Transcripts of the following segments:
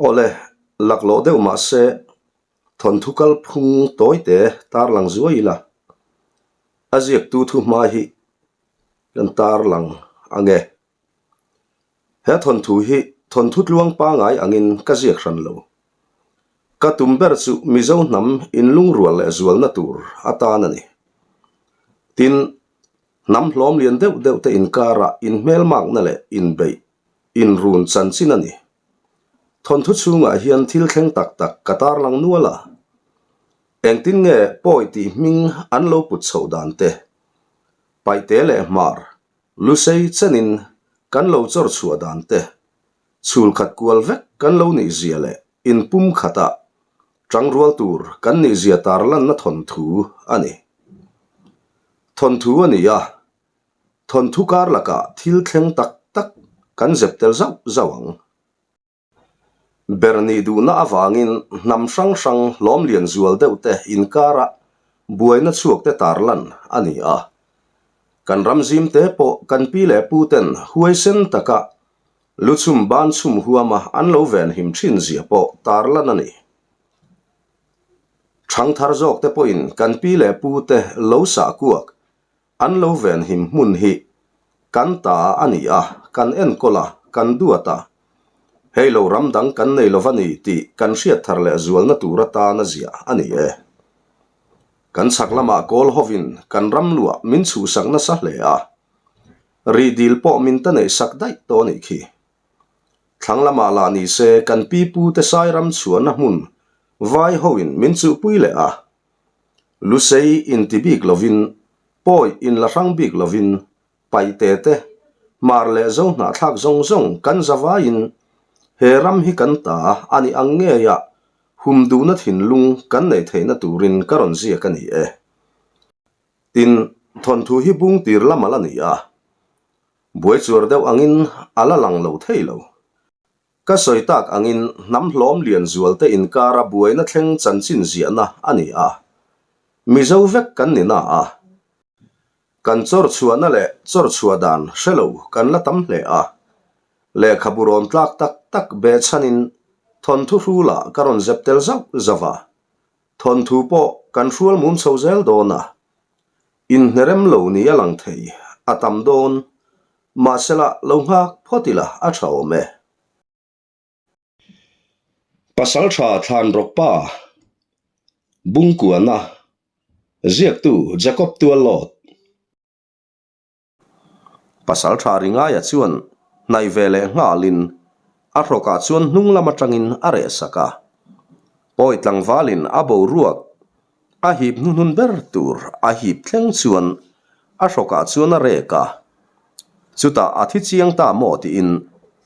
Awle, laklawh deuh mahse thawnthu kalphung tawite tarlang zuai ila a ziaktu thuhma hi kan tarlang ang e. He thawnthu hi thawnthu tluang pangai angin ka ziak hran lo. Ka tum ber chu Mizo hnam inlungrual leh zualna tur atan a ni. Tin, hnam hlawm lian deuh deuh te inkarah inhmelmakna leh inbeih, inrun chanchin a ni. Thawnthu chhungah hian thil thleng tak tak ka tarlang nual a. Engtin nge pawi tih hming an lo put chhoh dan te, paihte leh hmar Lusei chenin kan lo chawr chhuah dan te, chhul khat kual vek kan lo nih zia leh inpum khata tangrual tur kan nih zia tarlanna thawnthu a ni. Thawnthu a ni a, thawnthu kar lakah thil thleng tak tak kan zep tel zauh zauh ang. Ber nih duhna avangin hnam hrang hrang hlawm lian zual deuh te inkara buaina chhuak te tarlan a ni a. Kan ram zim te pawh kan pi leh pu ten huaisen taka luchhum ban chhum huama an lo venhim thin zia pawh tarlan a ni. Thangthar zawk te pawhin kan pi leh pu te lo sah kuak An lo venhim hmun hi kan ta a ni a, kan enkawl a, kan duat a. Hei lo ram dang kan nei lova ni tih kan hriat thar leh zualna tur atan a ziah a ni e. Kan chhak lamah kawl hovin kan ram luah min chhuhsak nasa hle a, rih dil pawh min ta neihsak daih tawh a nih khi. Thlang lamah lah ni se kan pi pute sai ram chhuahna hmun vai hoin min chuhpui leh a, Lusei inti bik lovin, pawi inla hrang bik lovin, paihte te, hmar leh zo hnahthlak zawng zawng kan zavaiin he ram hi kan ta a ni ang ngeia hum duhna thinlung kan neih theihna turin ka rawn ziak a ni e. Tin, thawnthu hi bung tir lam a la ni a, buai chuar deuh angin a la lang lo thei lo. Ka sawi tak angin hnam hlawm lian zualte inkara buaina thleng chanchin ziahna a ni a. Mizo vek kan ni na a. Kan chawr chhuahna leh chawr chhuah dan hre lo kan la tam hle a. Lehkhabu rawn tlak tak tak be chhanin thawnthu hrulah ka rawn zep tel zauh zauh a. Thawnthu pawh kan hrual mum chho zel dawn a. Inhnerem lo ni a lang thei a tam dawn Mahsela, lo nghak phawt ila a tha awm e. Pasal tha thlan rawk pa Bungkuana, ziaktu Jacob Tuallawt. Pasal tha Ringaia chuan hnaih ve leh nghalin a hrawkah chuan hnung lam atangin a reh sak a. Pawi tlangvalin a boruak A hip hnuhnun ber tur a hip thleng chuan a hrawkah chuan a rek a, chutah a thi chiang ta maw tiin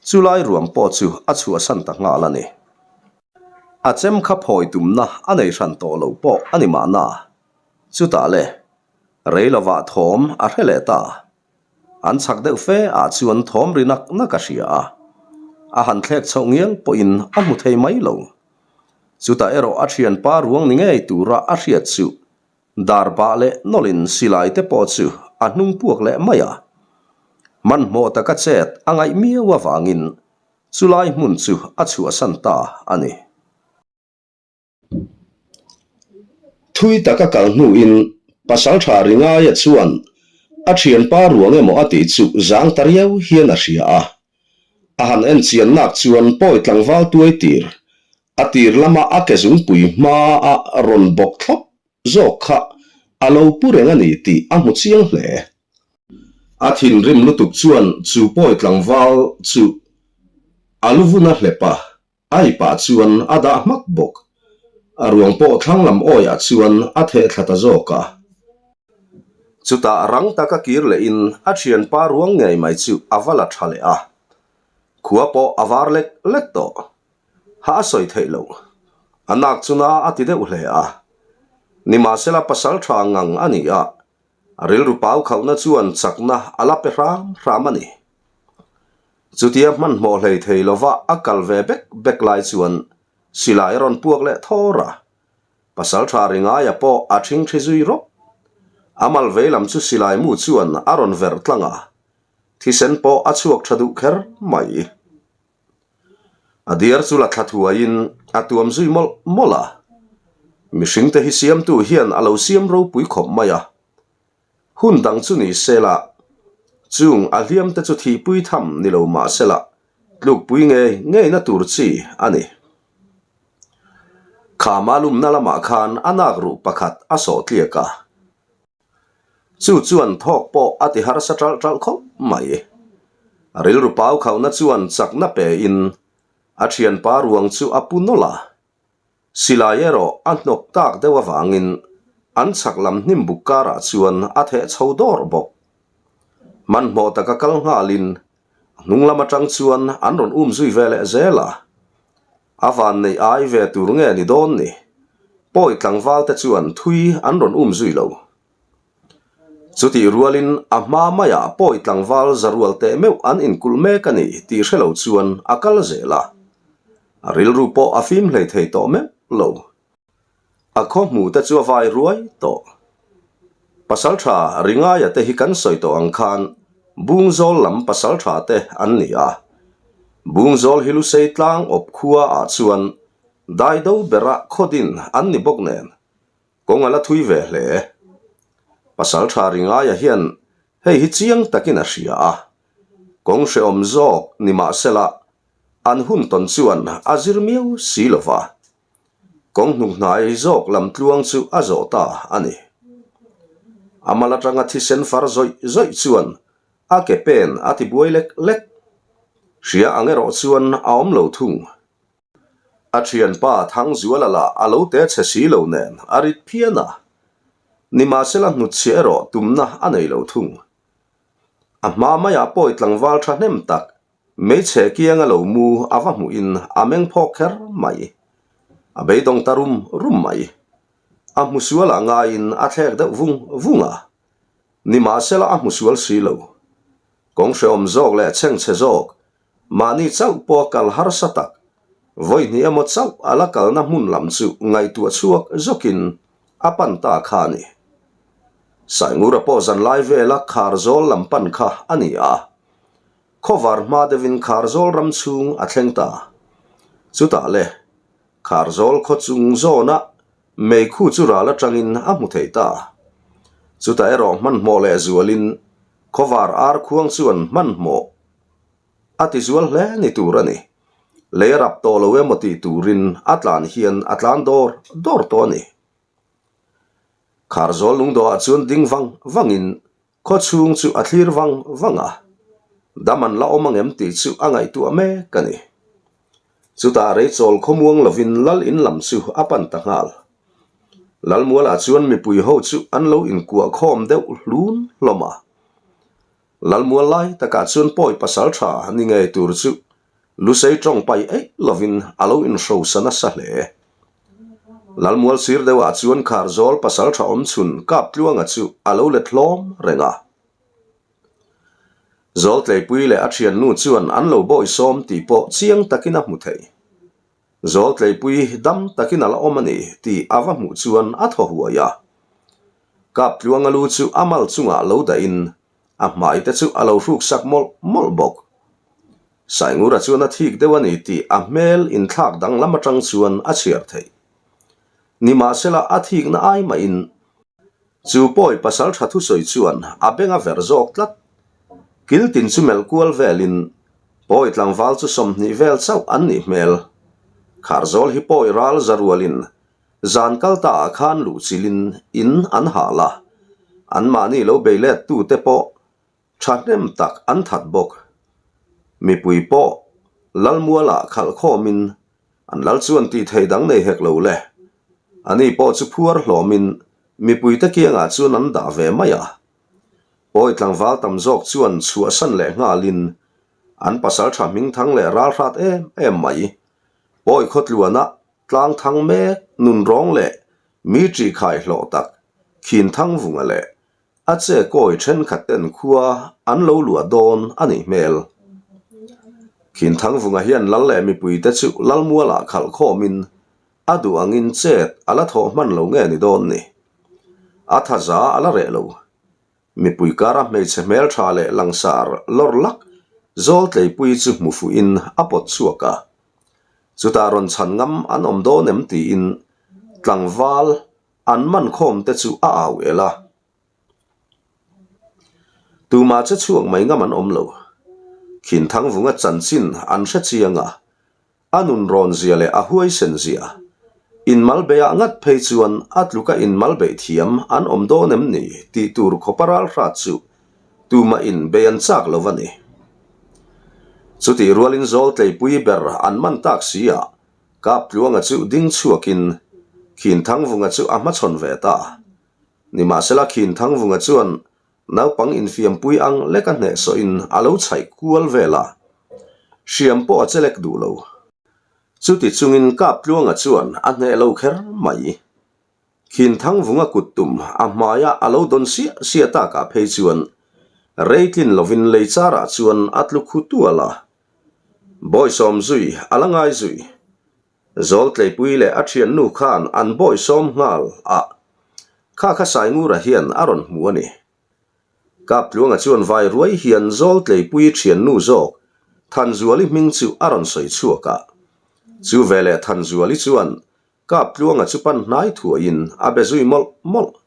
chulai ruam pawh chu a chhuahsan ta nghal a ni. A chem kha phawi tumna a nei hran tawh lo pawh a ni mahna. Chutah le, rei lovah thawm a hre leh ta. An chhak deuh fe ah chuan thawm ri nak nak a hria a, a han thlek chhoh ngial pawhin a hmu thei mai lo. Chutah erawh a thianpa ruang ni ngei tura a hriat chu dar bah leh nawlhin silai te pawh chu a hnung puak leh mai a. Hmanhmawh taka chet a ngaih miau avangin chulai hmun chu a chhuahsan ta a ni. Thui taka kal hnuin Pasaltha Ringaia chuan a thianpa ruang emaw a tih chu zang ta riau hian a hria a. A han en chian nak chuan pawi tlangval tuai tir, a tir lama a ke zungpui hmaa rawn bawk thlawp zawk kha a lo pu reng a ni tih a hmu chiang hle. A thinrim lutuk chuan chu pawi tlangval chu a lu vun a hlep a, Ai pah chuan a dah hmak bawk. A ruang pawh thlang lam awiah chuan a theh thla ta zawk a. Chutah rang taka kir lehin a thianpa ruang ngei mai chu a va la tha leh a. Khua pawh a var lek lek tawh. Ha a sawi theih loh. A nak chu na a ti deuh hle a. Nimahsela pasal tha ngang a ni a, a rilru pau khauhna chuan chakna a la pe hram hram a ni. Chutia hmanhmawh hlei thei lova a kal ve bek bek lai chuan silai a rawn puak leh thawr a, Pasaltha Ringaia pawh a thingthi zui rawp. A mal veilam chu silai mu chuan a rawn verh tlang a, thisen pawh a chhuak tha duh kher mai. A diar chu la thla thuaiin a tuam zui mawlh mawlh a, mihringte hi siamtu hian a lo siam ropui khawp mai a, hun dang chu ni sela, chung a hliamte chu thihpui tham ni lo mah sela tlukpui ngei ngeina tur chi a ni. Khama lumna lamah khan a nak ruh pakhat a sawh tliak a. Chu chuan thawk pawh a ti harsa ṭalh ṭalh khawp mai. A rilru pau khauhna chuan chakna pein a ṭhianpa ruang chu a pu nawlh a. Silai erawh a hnawk tak deuh avangin an chhak lam hnim buk karah chuan a theh chho dawr bawk. Hmanhmawh taka kal nghalin A hnung lam atang chuan an rawn um zui ve leh zel a. A van neih ai ve tur nge ni dawn ni? Pawi tlangval te chuan thui an rawn um zui lo. Chutih rualin a hma maiah pawi tlangval za rual teh meuh an inkulh mek a ni tih hre lo chuan a kal zel a. A rilru pawh a fim hlei thei tawh meuh lo. A khaw hmu te chu a vai ruai tawh. Pasaltha Ringaia te hi kan sawi tawh ang khan Bungzawl lam pasaltha te an ni a. Bungzawl hi Lusei tlang awp khua ah chuan daido bera khaw din an ni bawk nen kawng a la thui ve hle. Pasaltha Ringaia hian hei hi chiang takin a hria a, kawng hrehawm zawk ni mahsela an hun tawn chuan a zir miau si lova. Kawng hnukhnai zawk lam tluang chu a zawh ta a ni. A mal atanga thisen far zawih zawih chuan a ke pen a ti buai lek lek. Hria ang erawh chuan a awm lo thung. A thianpa Thangzuala lah a lo te chhe si lo nen a rit phian a. Nimahsela hnutchhiah erawh tumna a nei lo thung. A hma maiah pawi tlangval thahnem tak Hmeichhe kianga lo mu a va hmuhin a meng phawk kher mai. A beidawng ta rum rum mai. A hmu sualah ngaiin a thlek deuh vung vung a. Nimahsela a hmu sual si lo. Kawng hrehawm zawk leh chhengchhe zawk, mahni chauh pawha kal harsa tak, vawi hnih emaw chauh a la kalna hmun lam chu ngaihtuah chhuak zawkin a pan ta kha a ni. Saingura pawh zanlai vela Kharzawl lam pan kha a ni a. Khawvar hma deuhin Kharzawl ram chhung a thleng ta. Chutah le, Kharzawl khaw chung zawna meikhu chu ral atangin a hmu thei ta. Chutah erawh hmanhmawh leh zualin khawvar ar khuang chuan hmanhmawh a ti zual hle ni tur a ni. Lei a rap tawh lo emaw tih turin a tlan hian a tlan dawr dawr tawh a ni. Kharzawl lungdawhah chuan ding vang vangin Khaw chhung chu a thlir vang vang a, dam an la awm angem tih chu a ngaihtuah mek a ni. Chutah Reichawl khawmuang lovin Lal in lam chu a pan ta nghal. Lalmualah chuan mipui ho chu an lo inkuah khawm deuh hlun hlawm a. Lalmual lai takah chuan pawi pasal tha ni ngei tur chu Lusei tawng pai eih lovin a lo inhrosa nasa hle. Lalmual sir deuhah chuan Kharzawl pasaltha awmchhun Kaptluanga chu a lo let hlawm reng a. Zawltleipui leh a thiannu chuan an lo bawisawm tih pawh chiang takin a hmu thei. Zawltleipui dam takin a la awm a ni tih a va hmuh chuan a thaw huai a. Kaptluanga lu chu a mal chungah lo dahin A hmai te chu a lo hruk sak mawlh mawlh bawk. Saingura chuan a thik deuh a ni tih a hmel inthlak danglam atang chuan a chhiar theih. Nimahsela a thikna ai mahin chu pawi pasal tha thusawi chuan a beng a verh zawk tlat. Kil tin chu melh kual velin pawi tlangval chu 20 vel chauh an nih hmel. Kharzawl hi pawi ral za rualin Zan kal ta ah khan luh chilin in an hal a, anmahni lo bei let tute pawh thahnem tak an that bawk. Mipui pawh Lalmualah khalh khawmin an lal chuan tih thei dang nei hek lo le. Ani pawh chu phuar hlawmin mipuite kiangah chuan an dah ve mai a. Pawi tlangval tam zawk chuan chhuahsan leh nghalin an pasaltha hmingthang leh ralhrat em em mai. Pawi khawtluana Tlang thang mek nunrawng leh mi ṭih khai hlawh tak khin thang vunga leh a che kawi thenkhat ten khua an lo luah dawn a nih hmel. Khin thang vunga hian lal leh mipuite chu lalmualah khalh khawmin a duh angin chet a la thawh hman lo nge ni dawn ni. A thaza a la reh lo. Mipui kara hmeichhe hmeltha leh langsar lawr lak Zawltleipui chu hmu fuhin a pawt chhuak a. Chutah rawn chhan ngam an awm dawn em tiin tlangval an man khawm te chu a au el a. Tumah che chhuak mai ngam an awm lo. Khinthangvunga chanchin an hre chiang a, A nun rawn zia leh a huaisen zia. Inmal beiah ngat phei chuan a tluka inmal beih thiam an awm dawn em ni tih tur khawpa ralhrat chu tumah in bei an chak lo a ni. Chutih rualin zawl tleipui ber an man tak si a, Kaptluanga chu ding chhuakin Khinthangvunga chu a hmachhawn ve ta. Nimahsela Khinthangvunga chuan Naupang infiampui ang lek a hnehsawhin a lo chhaih kual vel a, hriam pawh a che lek duh lo. Chuti chungin Kaptluanga chuan a hneh lo kher mai. Khinthangvunga kut tum a hmaia a lo dawn siah siah takah phei chuan rei tlin lovin lei charah chuan a tlu khu tual a. Bawisawm zui a la ngai zui. Zawltleipui leh a thiannu khan an bawisawm nghal a, kha kha Saingura hian a rawn hmu a ni. Kaptluanga chuan vai ruai hian Zawltleipui thiannu zawk Thanzuali hming chu a rawn sawi chhuak a. Chu veleh Thanzuali chuan Kaptluanga chu pan hnai thuaiin a be zui mawlh mawlh.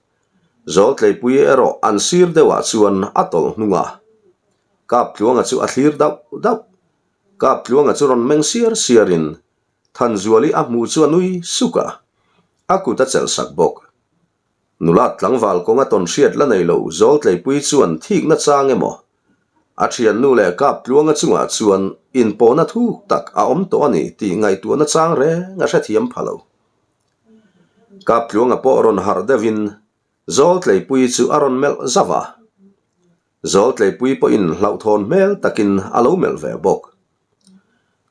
Zawltleipui erawh an sir deuhah chuan a tawlh hnung a. Kaptluanga chu a thlir dauh dauh. Kaptluanga chu rawn meng siar siarin Thanzuali a hmuh chu a nui suk a, a kut a chelh sak bawk. Nula tlangval kawnga tawn hriat la nei lo Zawltleipui chuan thikna chang emaw? A thiannu leh Kaptluanga chungah chuan inpawhna thuk tak a awm tawh a ni tih ngaihtuahna chang reng a hrethiam pha lo. Kaptluanga pawh rawn harh deuhin Zawltleipui chu a rawn melh zauh a. Zawltleipui pawhin hlauhthawn hmel takin a lo melh ve bawk.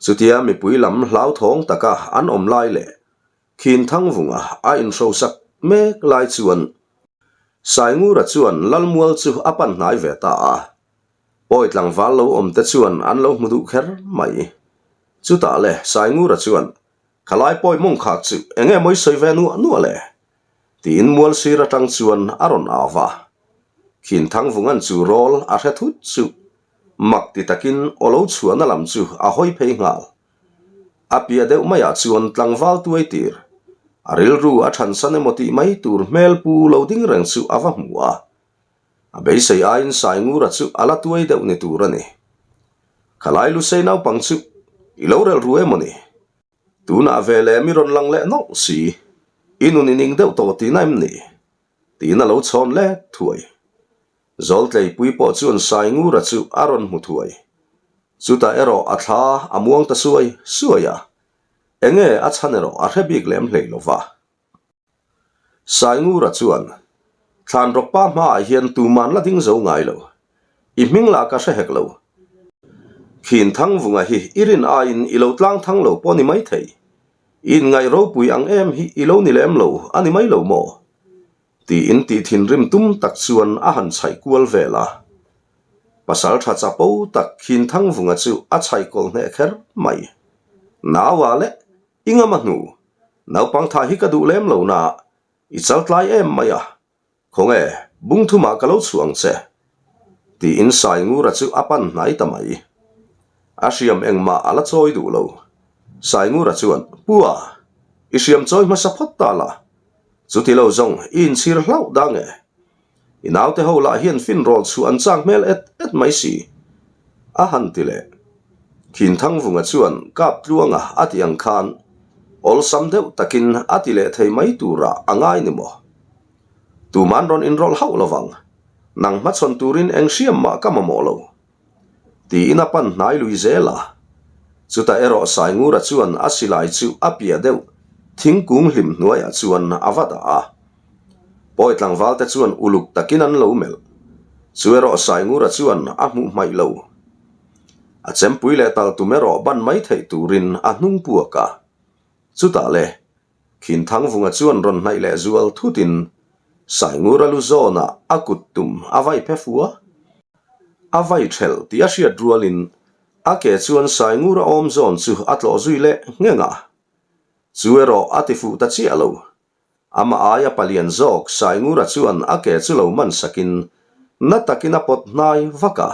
Chutia mipui lam hlauthawng taka an awm lai leh Khinthangvunga a inhrosak mek lai chuan Saingura chuan Lalmual chu a pan hnai ve ta a. Pawi tlangval lo awm te chuan an lo hmu duh kher mai. Chutah le Saingura chuan, Khalai pawi mawng khak chu enge mawi sawi ve nuah nuah le? Tiin mual sir atang chuan a rawn au va. Khinthangvungan chu rawl a hre thut chu mak ti takin aw lo chhuahna lam chu a hawi phei nghal. A piah deuh maiah chuan tlangval tuai tir, a rilru a thansan emaw tih mai tur hmel pu lo ding reng chu a va hmu a. A beisei aiin Saingura chu a la tuai deuh ni tur a ni. Khalai Lusei naupang chu i lo relh ru emaw ni? Tunah ve leh mi rawn lang leh nawlh si, i nun i ning deuh tawh tihna em ni? Tiin a lo chhawn let thuai. Zawltleipui pawh chuan Saingura chu a rawn hmu thuai. Chutah erawh a thla a muang ta suai suai a, enge a chhan erawh a hre bik lem hlei lo va. Saingura chuan, Thlanrawkpa hmaah hian tuman la ding zo ngai lo. I hming lah ka hre hek lo. Khinthangvunga hi i rin aiin i lo tlang thang lo pawh ni mai thei. I inngaih ropui ang em hi i lo ni lem lo a ni mai lo maw? Tiin tih thinrim tum tak chuan a han chhaih kual vel a. Pasal tha chapo tak Khinthangvunga chu a chhaih kawlh hneh kher mai. Naua leh I ngam a hnu, naupang tha hi ka duh lem lo na, i chal tlai em mai a, khawnge bung thumah ka lo chhuah ang che, tiin Saingura chu a pan hnai ta mai. A hriam engmah a la chawi duh lo. Saingura chuan, Pu a, i hriam chawi hmasa phawt ta la, chuti lo zawng i inchhir hlauh dang e. I naute ho lah hian fin rawl chhuah an chak hmel et et mai si. A han ti leh. Khinthangvunga chuan kap tluanga a ti ang khan awlsam deuh takin a ti leh thei mai turah a ngai ni maw? Tuman rawn inrawlh hauh lovang. Nang hmachhawn turin eng hriam mah ka mamawh lo. Tiin a pan hnai lui zel a. Chutah erawh Saingura chuan a silai chu a piah deuh thingkung hlim hnuaiah chuan a va dah a. Pawi tlangval te chuan uluk takin an lo melh. Chu erawh Saingura chuan a hmuh hmaih lo. A chempui leh tal tum erawh ban mai theih turin a hnung puak a. Chutah le, Khinthangvunga chuan rawn hnaih leh zual thutin Saingura lu zawnah a kut tum a vai phe fu a. A vai thelh tih a hriat rualin a ke chuan Saingura awm zawn chu a tlawh zui leh ngheng a. Chu erawh a ti fuh ta chiah lo. Amah aia palian zawk Saingura chuan a ke chu lo man sakin na takin a pawt hnai vak a.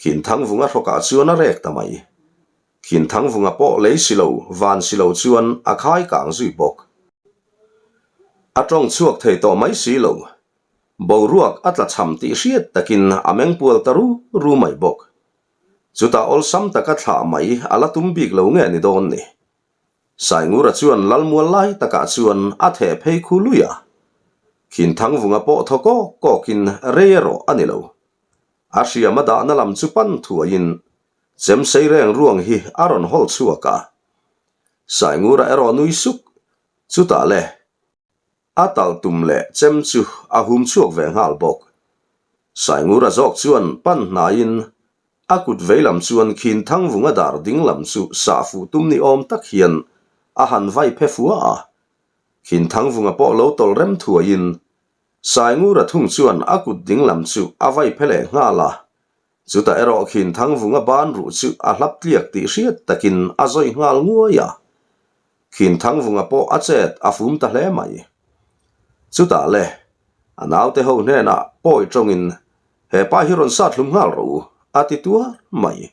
Khinthangvunga hrawkah chuan a rek ta mai. Khinthangvunga pawh lei si lo, van si lo chuan a khai kang zui bawk. A tawng chhuak thei tawh mai si lo. Boruak a tla cham tih hriat takin a meng pual ta ru ru mai bawk. Chutah awlsam taka thlah mai a la tum bik lo nge ni dawn ni. Saingura chuan Lalmual lai takah chuan a theh phei khu lui a. Khinthangvunga pawh thaw kawk kawkin rei erawh a ni lo. A hriam a dahna lam chu pan thuaiin chemsei reng ruang hi a rawn hawl chhuak a. Saingura erawh nui suk, chutah le, A talh tum leh chem chu a hum chhuak ve nghal bawk. Saingura zawk chuan pan hnaiin a kut veilam chuan khin Thangvunga dar ding lam chu sah fuh tum ni awm tak hian a han vai phe fua a. Khin Thangvunga pawh lo tawlh rem thuaiin Saingura thung chuan a kut ding lam chu a vai phe leh nghal a. Chutah erawh khin Thangvunga ban ruh chu a hlap tliak tih hriat takin a zawih nghal nguai a. Khin Thangvunga pawh a chet a fum ta hle mai. Chutah le, a naute ho hnenah pawi tawngin he pa hi rawn sat hlum nghal rawh u, a ti tuar mai.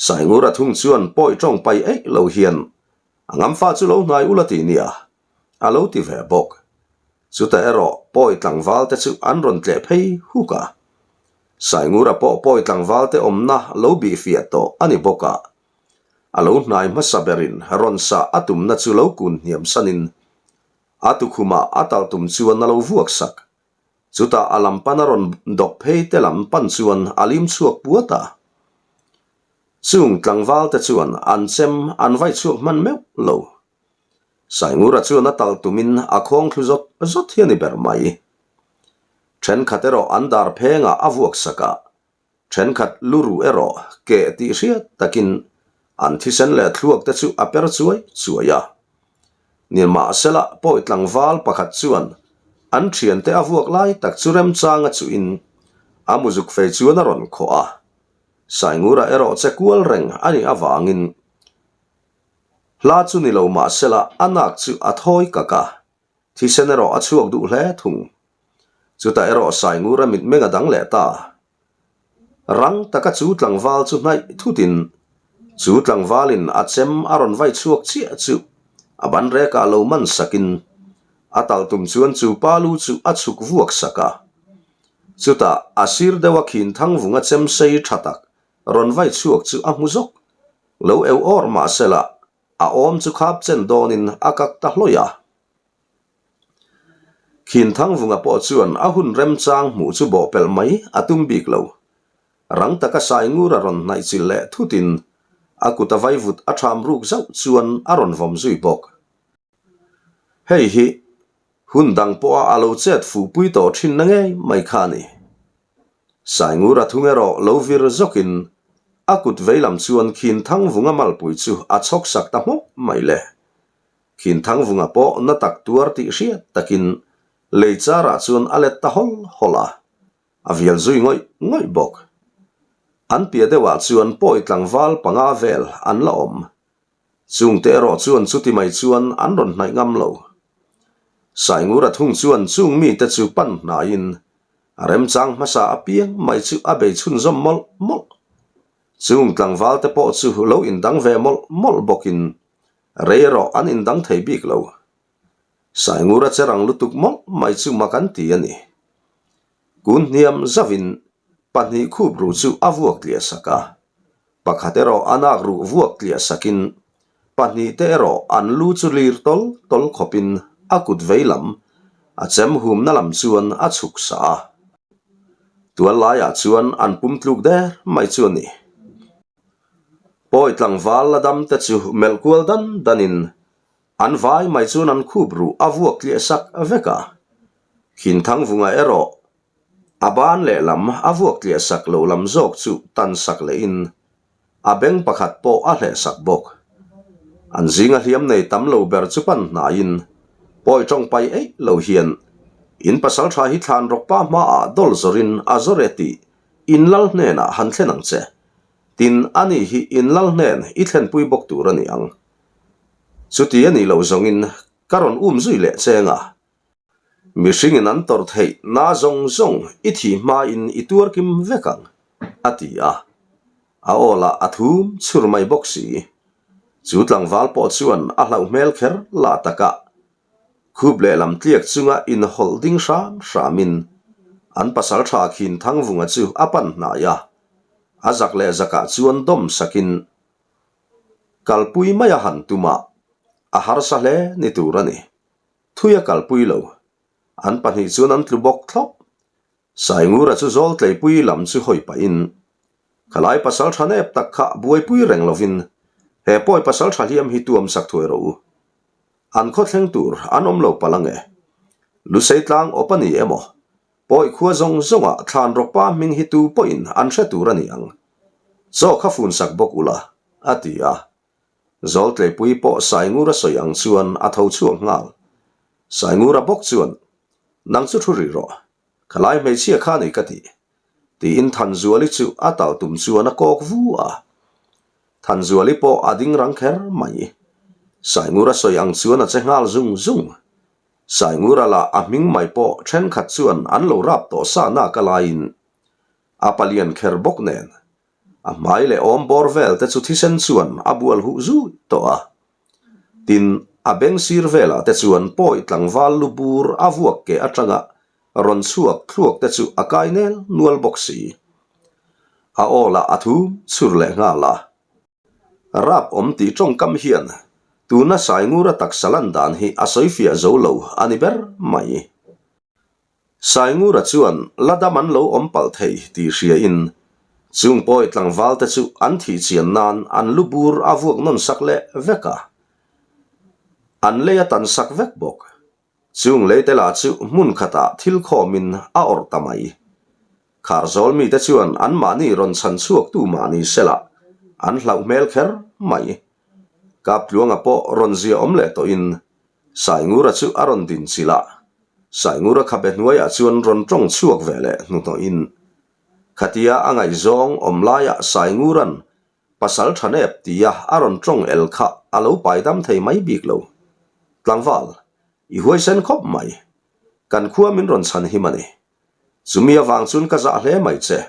Saingura thung chuan pawi tawng pai eih lo hian a ngamfa chu lo hnai ula ti nia, a lo ti ve bawk. Chutah erawh pawi tlangval te chu an rawn tleh phei huk a. Saingura pawh pawi tlangval te awmna lo bih fiah tawh a ni bawk a. A lo hnai hmasa berin rawn sah a tumna chu lo kun hniam sanin a tukhumah a talh tum chuan a lo vuak sak. Chutah a lam pan a rawn dawk phei te lam pan chuan a lim chhuak puat a. Chung tlangval te chuan an chem an vai chhuak hman meuh lo. Saingura chuan a talh tumin a khawng thlu zawt zawt hi a ni ber mai. Thenkhat erawh an dar phengah a vuak sak a, thenkhat lu ruh erawh keh tih hriat takin an thisen leh thluak te chu a per chuai chuai a. Nimahsela pawi tlangval pakhat chuan an thiante a vuak lai tak chu remchanga chuhin a muzuk fei chuan a rawn khawh a. Saingura erawh che kual reng a nih avangin Hla chu ni lo mahsela a nak chu a thawi kak a, thisen erawh a chhuak duh hle thung. Chutah erawh Saingura mitmeng a dang leh ta. Rang taka chu tlangval chu hnaih thutin chu tlangvalin a chem a rawn vai chhuak chiah chu a ban rekah lo man sakin a talh tum chuan chu pa lu chu a chhuk vuak sak a. Chutah a sir deuha khin thangvunga chem sei tha tak rawn vai chhuak chu a hmu zawk. Lo eu awr mahsela a awm chu khap chen dawnin a kak ta hlawih a. Khin Thangvunga pawh chuan a hun remchang hmuh chu bawhpelh mai a tum bik lo. Rang taka Saingur a rawn hnaih chilh leh thutin a kut a vaivut a ṭham ruk zauh chuan a rawn vawm zui bawk. Hei hi hun dang pawha a lo chet fuhpui tawh ṭhinna ngei mai kha a ni. Saingura thung erawh lo vir zawkin a kut veilam chuan Khin Thangvunga malpui chu a chhawk sak ta hmawk mai le. Khin Thangvunga pawh na tak tuar tih hriat takin lei charah chuan a let ta hawl hawl a, a vial zui ngawih ngawih bawk. An piah deuhah chuan pawi tlangval panga vel an la awm. Chungte erawh chuan chuti mai chuan an rawn hnaih ngam lo. Saingura thung chuan chung mite chu pan hnaiin a remchang hmasa apiang mai chu a bei chhunzawm mawlh mawlh. Chung tlangvalte pawh chu lo indang ve mawlh mawlh bawkin rei erawh an indang thei bik lo. Saingura che rang lutuk mawlh mai chu mak an ti a ni. Kun hniam zauhin pahnih khup ruh chu a vuak tliah sak a. Pakhat erawh a nak ruh vuak tliah sakin pahnih te erawh an lu chu lir tawl tawl khawpin a kut vei lam a chem humna lam chuan a chhuk sah a. Tual laiah chuan an pum tluk der mai chu a ni. Pawi tlangval la dam te chu melh kual dan danin An vai mai chuan an khup ruh a vuak tliah sak vek a. Khinthangvunga erawh a ban lehlam a vuak tliah sak lo lam zawk chu tan sak lehin a beng pakhat pawh a hleh sak bawk. An zinga hliam nei tam lo ber chu pan hnaiin pawi tawng pai eih lo hian in pasal tha hi thlan rawk pa hmaah dawl zawrin a zawr e tih in lal hnenah han thlen ang che. Tin, ani hi in lal hnen i thlenpui bawk tur a ni ang. Chuti a nih loh zawngin. Ka rawn um zui leh cheng a. Mihringin an tawrh theih na zawng zawng i thih hmain i tuar kim vek ang, a ti a. A aw lah a thum chhur mai bawk si. Chu tlangval pawh chuan a hlauh hmel kher lah takah Khup lehlam tliak chunga inhawlh ding hram hramin an pasal tha khin Thangvunga chu a pan hnai a, a zak leh zakah chuan dawm sakin kalpui mai a han tum a, a harsa hle ni tur a ni. Thui a kalpui lo. An pahnih chuan an tlu bawk thlawp. Saingura chu zawl tleipui lam chu hawi pahin, Khalai pasal tha nep tak kha buaipui reng lovin he pawi pasal tha hliam hi tuam sak thuai rawh u. An khaw thleng tur an awm lo palh ange. Lusei tlang awp a ni emaw? Pawi khua zawng zawngah thlan rawkpa hming hi tu pawhin an hre tur a ni ang. Chaw kha fun sak bawk ula, a ti a. Zawl tleipui pawh Saingura sawi ang chuan a tho chhuak nghal. Saingura bawk chuan, Nang chu thu rih rawh, ka lai hmeichhia kha ni ka ti. Tiin Thanzuali chu a tal tum chuan a kawk vu a. Thanzuali pawh a ding rang kher mai. Saingura sawi ang chuan a che nghal zung zung. Saingura lah a hming mai pawh thenkhat chuan an lo rap tawh sa nak a laiin a palian kher bawk nen A hmai leh awm bawr vel te chu thisen chuan a bual huh zui tawh a. Tin, a beng sir velah te chuan pawi tlangval lu bur a vuak ke atanga rawn chhuak thluak te chu a kai nel nual bawk si. A aw lah a thum chhur leh nghal a. Rap awm tih tawngkam hian tuna Saingura taksa lan dan hi a sawifiah zo lo a ni ber mai. Saingura chuan la dam an lo awm palh thei tih hriain chung pawi tlangval te chu an thih chian nan an lu bur a vuak nawn sak leh vek a, an lei a tan sak vek bawk. Chung lei te lah chu hmun khatah thil khawmin a awrh ta mai. Kharzawl mite chuan anmahni rawn chhan chhuaktu mahni sela an hlauh hmel kher mai. Kaptluanga pawh rawn zia awm leh tawhin Saingura chu a rawn din chilh a, Saingura khabe hnuaiah chuan rawn tawng chhuak ve leh hnuhnawhin, Khatia a ngaihzawng awm laiah Saingura'n pasal tha nep tia a rawn tawng el kha a lo pai dam thei mai bik lo. Tlangval, i huaisen khawp mai. Kan khua min rawn chhan him a ni. Chumi avang chuan ka zah hle mai che.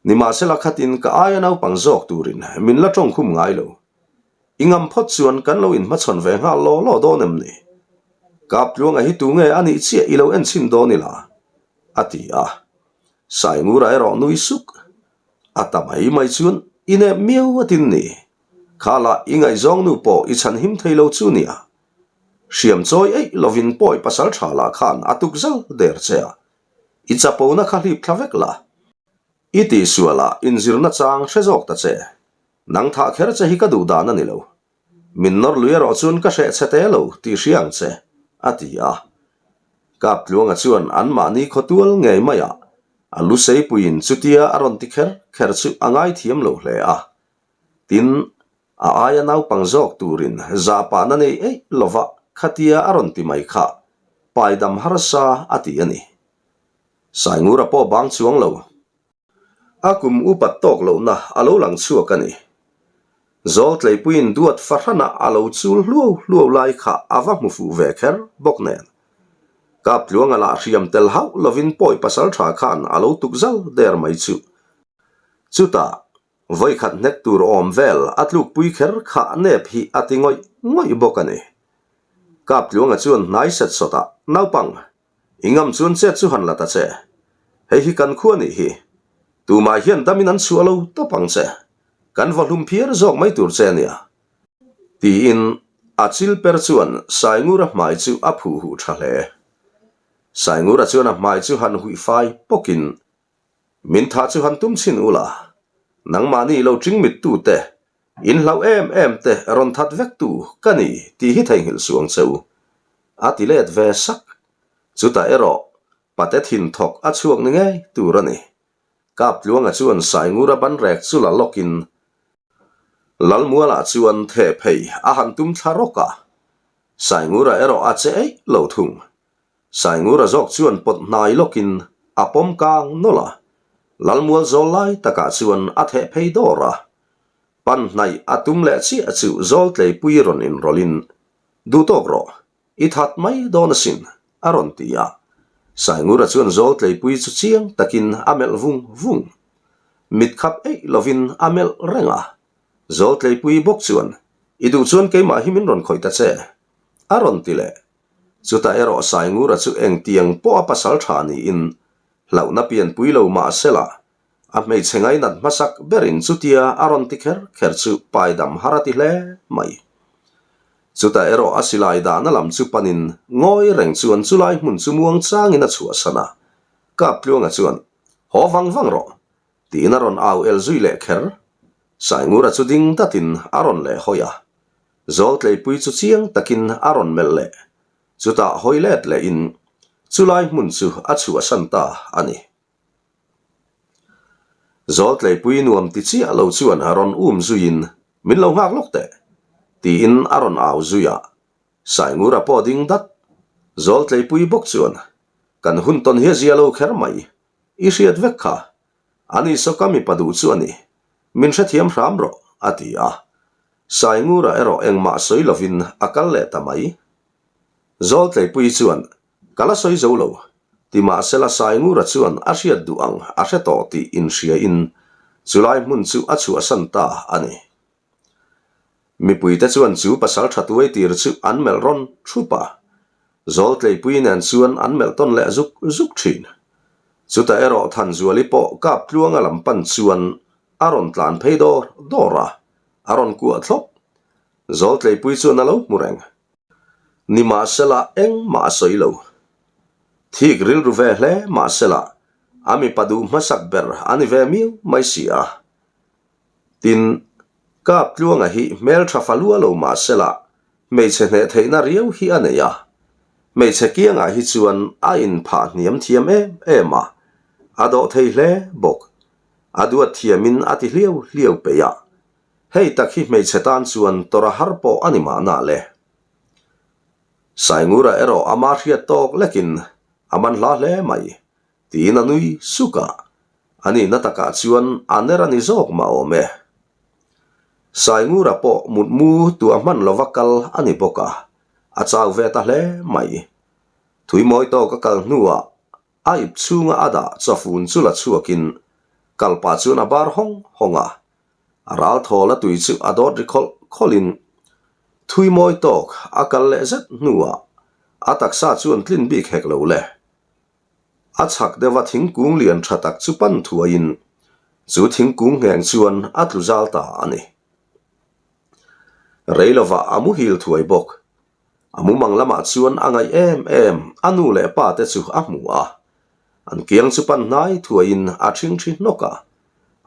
Nimahsela khatin ka aia naupang zawk turin min la tawng khum ngai lo. I ngam phawt chuan kan lo inhmachhawn ve nghal law law dawn em ni? Kaptluanga hi tunge a nih chiah i lo enchhin dawn ila? a ti a. Saingura erawh nui suk. A ta mai mai chuan i nep miau a tin ni. Khala i ngaihzawng nu pawh i chhan him thei lo chu nia. Hriam chawi eih lovin pawi pasal tha lah khan a tuk zal der che a. I chapona kha hlip thla vek la. I tihsualah inzirna chang hre zawk ta che. Nang thah kher che hi ka duh dan a ni lo. Min nawr lui erawh chuan ka hreh chhe te lo tih hria ang che, a ti a. Kaptluanga chuan anmahni khawtual ngei maiah a lu seipuiin chutia a rawn ti kher kher chu a ngaithiam lo hle a. Tin, a aia naupang zawk turin zahpahna nei eih lova khatia a rawn ti mai kha paidam harsa a ti a ni. Saingura pawh bang chuang lo. A kum upat tawk lohna a lo lang chhuak a ni. Zawltleipuiin duat fahrana a lo chul hluau hluau lai kha a va hmu fuh ve kher bawk nen. Kaptluanga lah hriam tel hauh lovin pawi pasal tha khan a lo tuk zal der mai chu. Chutah, vawikhat hnek tur awm vel a tlukpui kher kha nep hi a ti ngawih ngawih bawk a ni. Kaptluanga chuan hnai set sawtah, Naupang, I ngam chuan chet chu han la ta che. Hei hi kan khua nih hi. Tumah hian damin an chhuah lo tawp ang che. Kan va hlum phiar zawk mai tur che ania. Tiin a chil per chuan Saingura hmai chu a phuh huh tha hle. Saingura chuan a hmai chu han huih fai pawkin, Min thah chu han tum chhin ula, nangmahni lo ṭing mittute In hlauh em em te rawn that vek tu ka ni tih hi theihnghilh suh ang che u. A ti let ve sak. Chutah erawh pate thin thawk a chhuak ni ngei tur a ni. Kaptluanga chuan Saingura banrek chu la lawkin Lalmualah chuan theh phei a han tum thla rawk a. Saingura erawh a che eih lo thung. Saingura zawk chuan pawt hnai lawkin a pawm kang nawlh a, Lalmual zawl lai takah chuan a theh phei dawr a. Pan hnaih a tum leh chiah chu zawl tleipui rawn inrawlhin, Duh tawk rawh. I that mai dawn asin, a rawn ti a. Saingura chuan Zawltleipui chu chiang takin a melh vung vung. Mit khap eih lovin a melh reng a. Zawltleipui bawk chuan, I duh chuan keimah hi min rawn khawih ta che, a rawn ti leh. Chutah erawh Saingura chu engtiang pawh a pasal tha niin hlauhna pianpui lo mah sela, A hmeichhe ngainat hmasak berin chutia a rawn ti kher kher chu paidam har a ti hle mai. Chutah erawh a silai dahna lam chu panin ngawi reng chuan chulai hmun chu muang changin a chhuahsan a, Kaptluanga chuan, Haw vang vang rawh! tiin a rawn au el zui leh kher. Saingura chu ding datin a rawn leh hawi a, Zawltleipui chu chiang takin a rawn melh leh. Chutah hawi let lehin chulai hmun chu a chhuahsan ta a ni. Zawltleipui nuam ti chiah lo chuan a rawn um zuiin, Min lo nghak lawk teh! tiin a rawn au zui a. Saingura pawh ding dat. Zawltleipui bawk chuan, Kan hun tawn hi a zia lo kher mai. I hriat vek kha. Ani sawka mipa duh chu a ni. Min hrethiam hram rawh, a ti a. Saingura erawh engmah sawi lovin a kal leh ta mai. Zawltleipui chuan, Ka la sawi zo lo. Ti mahsela Saingura chuan a hriat duh ang a hre tawh tih inhriain chulai hmun chu a chhuahsan ta a ni. Mipuite chuan chu pasal tha tuai tir chu an melh rawn thup a, Zawltleipui nen chuan an melh tawn leh zuk zuk thin. Chutah erawh Thanzuali pawh Kaptluanga lam pan chuan a rawn tlan phei dawr dawr a, a rawn kuah thlawp. Zawltleipui chuan a lo hmu reng. Nimahsela engmah a sawi lo. Thik rilru ve hle mahsela a mipa duh hmasak ber a ni ve miau mai si a. Tin, Kaptluanga hi hmeltha fa lua lo mahsela hmeichhe hneh theihna riau hi a nei a. Hmeichhe kiangah hi chuan a inphah hniam thiam em em a, a dawh thei hle bawk. A duat thiamin a ti hliau hliau peih a. Hei tak hi hmeichhe tan chuan tawrh a har pawh a ni mahna le. Saingura erawh ama hriat tawk lekin a man hla hle mai, tiin a nui suk a, a nihna takah chuan a ner a ni zawk mah awm e. Saingura pawh mutmu tuah hman lova kal a ni bawk a, a chau ve ta hle mai. Thuimawi tawk a kal hnuah A ip chhunga a dah chawfun chu la chhuakin kalpah chuan a bar hawng hawng a, a ral thawl a tui chu a dawt ri khawlh khawlhin thui mawi tawk a kal leh zet hnuah a taksa chuan tlin bik hek lo le. A chhak deuha thingkung lian tha tak chu pan thuaiin chu thingkung ngheng chuan a tlu zal ta a ni. Rei lovah a muhil thuai bawk. A mumang lamah chuan a ngaih em em a nu leh pa te chu a hmu a. An kiang chu pan hnai thuaiin a ṭhingṭhi hnawk a.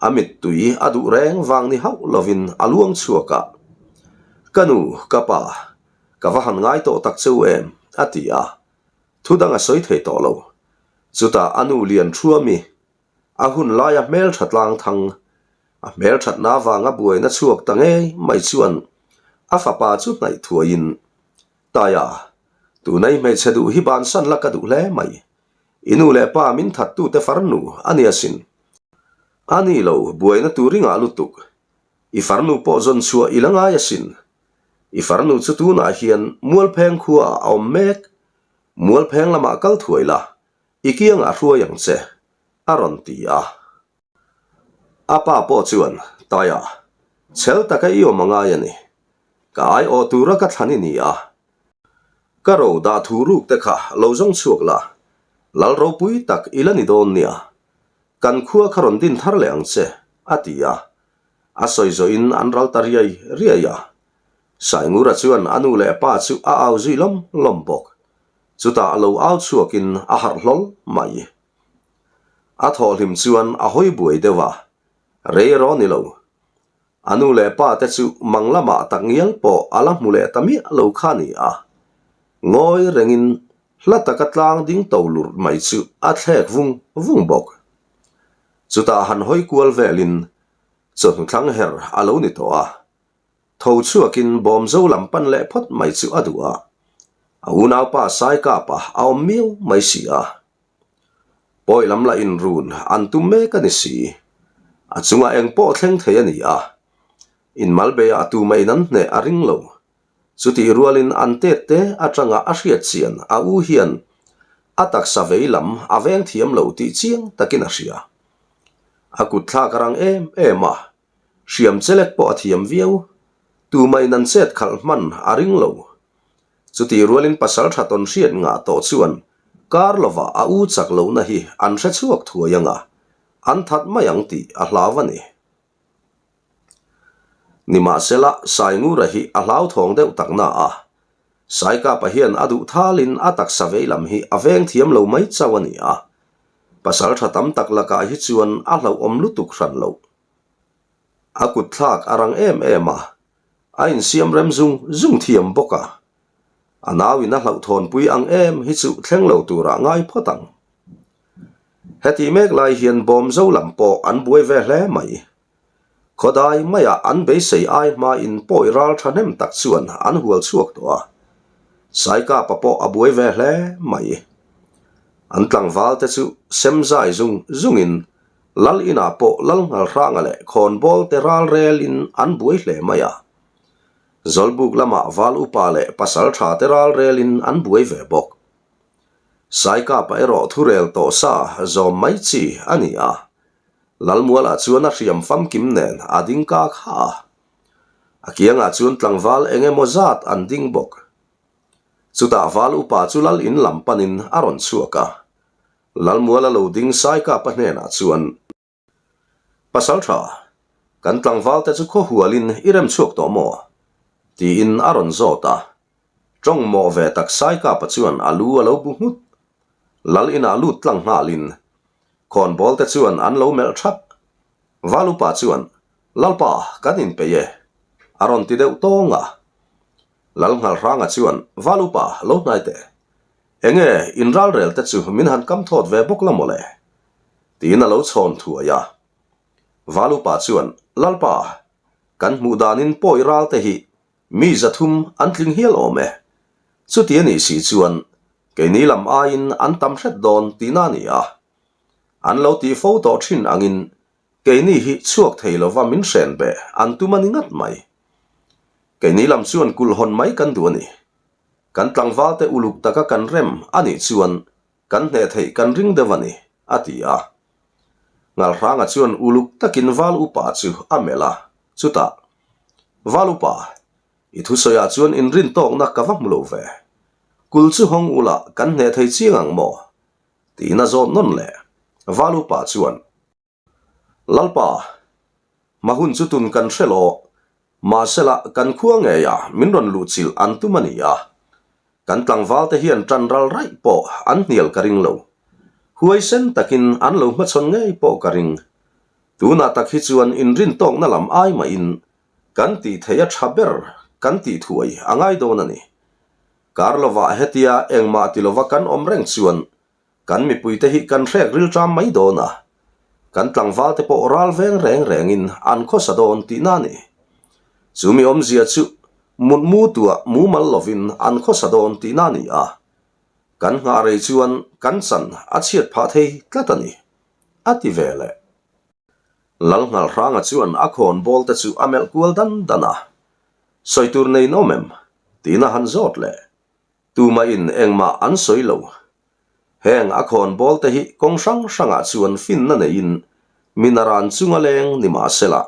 A mittui a duh reng vang ni hauh lovin a luang chhuak a. Ka nu, ka pa, ka va han ngai tawh tak cheu em? a ti a. Thu dang a sawi thei tawh lo. Chutah a nu lian ṭhuami, a hun laia hmelṭha tlang thang, a hmelṭhatna avanga buaina chhuak ta ngei mai chuan a fapa chu hnaih thuaiin, Taia, tuna i hmeichhe duh hi bansan la ka duh hle mai. I nu leh pa min thattute farnu a ni asin. A ni lo, buaina tur i ngah lutuk. I farnu pawh zawn chhuah i la ngai asin. I farnu chu tunah hian Mualpheng khuaah a awm mek. Mualpheng lamah kal thuai la, I kiangah hruai ang che, a rawn ti a. A pa pawh chuan, Taia, chhel taka i awm a ngai a ni. Ka aiawh tura ka thlan i ni a. Ka ro dah thu ruk te kha lo zawng chhuak la, lal ropui tak i la ni dawn nia. Kan khua kha rawn din thar leh ang che, a ti a. A sawi zawhin an ral ta riai riai a. Saingura chuan a nu leh pa chu a au zui lawm lawm bawk. Chutah a lo au chhuakin a harh hlawl mai. A thawhhlim chuan a hawi buai deuh a, rei erawh ni lo. A nu leh pa te chu mang lamah tak ngial pawh a la hmu leh ta miah lo kha ni a. Ngawi rengin hla taka tlang ding to lurh mai chu a thlek vung vung bawk. Chutah han hawi kual velin chawhnu thlang her a lo ni tawh a. Tho chhuakin Bawmzo lam pan leh phawt mai chu a duh a, a unaupa Saikapa a awm miau mai si a. Pawi lam lah inrun an tum mek a ni si. A chungah eng pawh thleng thei a ni a, inmalbeiah tumah in an hneh a ring lo. Chutih rualin an tet te atanga a hriat chian a u hian a taksa vei lam a veng thiam lo tih chiang takin a hria. A kut thlak a rang em em a, hriam chelek pawh a thiam viau. Tumahin an chet khalh hman a ring lo. Chutih rualin pasal tha tawn hriat ngah tawh chuan kar lovah a u chak lohna hi an hre chhuak thuai anga an that mai ang tih a hlau a ni. Nimahsela, Saingura hi a hlauthawng deuh tak na a, Saikapa hian a duh thalin a taksa vei lam hi a veng thiam lo mai chauh a ni a, pasal tha tam tak lakah hi chuan a hlauhawm lutuk hran loh. A kut thlak a rang em em a, a insiam rem zung zung thiam bawk a, a nauin a hlauhthawnpui ang em hi chu thleng lo turah ngai phawt ang. Heti mek lai hian Bawmzo lam pawh an buai ve hle mai. Khawdai maiah an beisei ai hmain pawi ral thahnem tak chuan an hual chhuak tawh a. Saikapa pawh a buai ve hle mai. An tlangval te chu semzai zung zungin Lal inah pawh Lal Nghalhranga leh Khawnbawl te ral relin an buai hle mai a. Zawlbuk lamah Val Upa leh Pasal tha te ral relin an buai ve bawk. Saikapa erawh thurel tawh sa zawm mai chi a ni a. Lalmualah chuan a hriam famkim nen a ding ka kha a. A kiangah chuan tlangval eng emaw zat an ding bawk. Chutah Val Upa chu Lal in lam panin a rawn chhuak a. Lalmuala lo ding Saikapa hnenah chuan. Pasal tha, kan tlangval te chu khaw hualin i rem chhuak tawh maw? tiin a rawn zawt a. Tawng mawh ve tak Saikapa chuan a lu a lo bu nghut. Lal inah lut tlang nghalin khawnbawl te chuan an lo melh thap. Valupa chuan, Lalpa, kan inpeih e, a rawn ti deuh tawng a. Lal Nghalhranga chuan, Valupa, lo hnai teh. Enge in ralrel te chu min han kam thawt ve bawk la mawle? Tiin a lo chhawn thuai a. Valupa chuan, Lalpa, kan hmuh danin pawi ral te hi mi 300 an tling hial awm e. Chuti a nih si chuan keini lam aiin an tam hret dawn tihna a ni a. An lo tih fo tawh thin angin keini hi chhuak thei lova min hren be an tum a ni ngat mai. Keini lam chuan kulh hawn mai kan duh a ni. Kan tlangval te uluk taka kan rem a nih chuan kan hneh theih kan ring deuh a ni, a ti a. Ngalhranga chuan uluk takin Val Upa chu a melh a, chutah, Val Upa, i thusawiah chuan inrintawkna ka va hmu lo ve. Kul chu hawng ula kan hneh thei chiang ang maw? Tiin a zawt nawn leh. Val Upa chuan. Lalpa, hma hun chu tun kan hre lo, mahsela kan khua ngeia min rawn luhchilh an tum a ni a, kan tlangval te hian tan ral raih pawh an hnial ka ring lo, huaisen takin an lo hmachhawn ngei pawh ka ring. Tunah tak hi chuan inrintawkna lam ai mahin kan tih theih a tha ber kan tih thuai a ngai dawn a ni. Kar lovah hetia engmah ti lova kan awm reng chuan Kan mipuite hi kan hrek rilṭam mai dawn a, kan tlangvalte pawh ral veng reng rengin an khawsa dawn tihna a ni. Chu mi awmzia chu mutmu tuah mumal lovin an khawsa dawn tihna a ni a, kan nghah rei chuan kan chan a chhiat phah thei tlat a ni, a ti ve leh. Lalnghalhranga chuan a khawn bawl te chu a melh kual dan dan a, Sawi tur nei in awm em? tiin a han zawt leh. Tumahin engmah an sawi lo. Heng a khawn bawl te hi kawng hrang hrangah chuan finna neiin minaran chunga leng ni mahsela,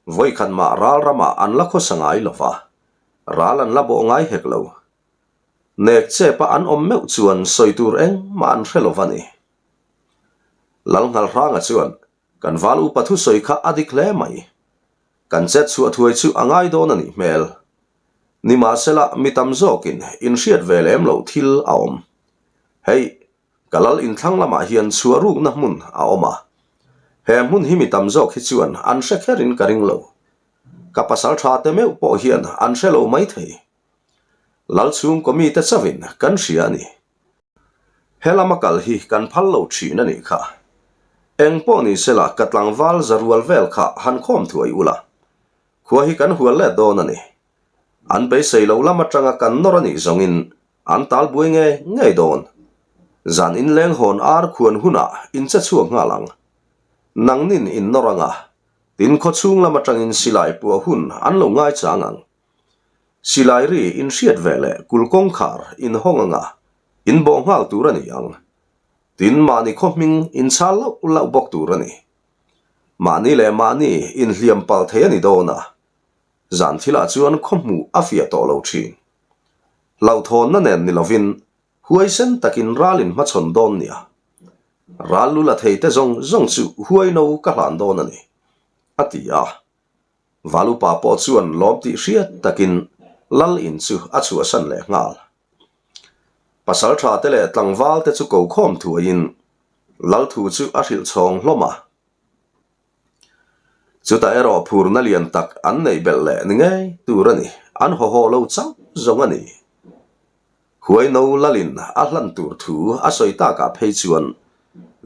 vawikhat mah ral ramah an la khawsa ngai lo va, ral an la bawh ngai hek lo. Nek chepa an awm meuh chuan sawi tur engmah an hre lo va ni. Lalnghalhranga chuan Kan val upa thusawi kha a dik hle mai. Kan chet chhuah thuai chu a ngai dawn a nih hmel. Nimahsela mi tam zawkin inhriat ve lem loh thil a awm. Hei, ka lal inthlang lamah hian chhuah rukna hmun a awm a. He hmun hi mi tam zawk hi chuan an hre kherin ka ring lo. Ka pasal tha te meuh pawh hian an hre lo maithei. Lal chhungkaw mite chauhin kan hria a ni. He lama kal hi kan phal lo thin a nih kha. Eng pawh ni sela ka tlangval za rual vel kha han khawm thuai ula. Khua hi kan hual let dawn a ni. An beisei lo lam atanga kan nawr a nih zawngin an tal buai ngei ngei dawn. Zan inleng hawn ar khuan hunah in che chhuak nghal ang. Nangnin in nawr anga, tin khaw chhung lam atangin silai puah hun an lo ngaichang ang. Silai ri in hriat ve leh kul kawngkhar in hawng anga in bawh nghal tur a ni ang. Tin, mahni khaw hming in chhal lauh lauh bawk tur a ni. Mahni leh mahni inhliam palh thei a ni dawn a, zan thilah chuan khaw hmuh a fiah tawh lo thin. Hlauhthawnna nen ni lovin huaisen takin ral in hmachhawn dawn nia. Ral lu la thei te zawng zawng chu huaino ka hlan dawn a ni, a ti a. Valupa pawh chuan lawm tih hriat takin lal in chu a chhuahsan leh nghal. Pasaltha te leh tlangval te chu ko khawm thuaiin lal thu chu a hrilh chhawng hlawm a. Chutah erawh phurna lian tak an neih belh leh ni ngei tur a ni, an haw haw lo chauh zawng a ni. Huaino lalin a hlan tur thu a sawi takah phei chuan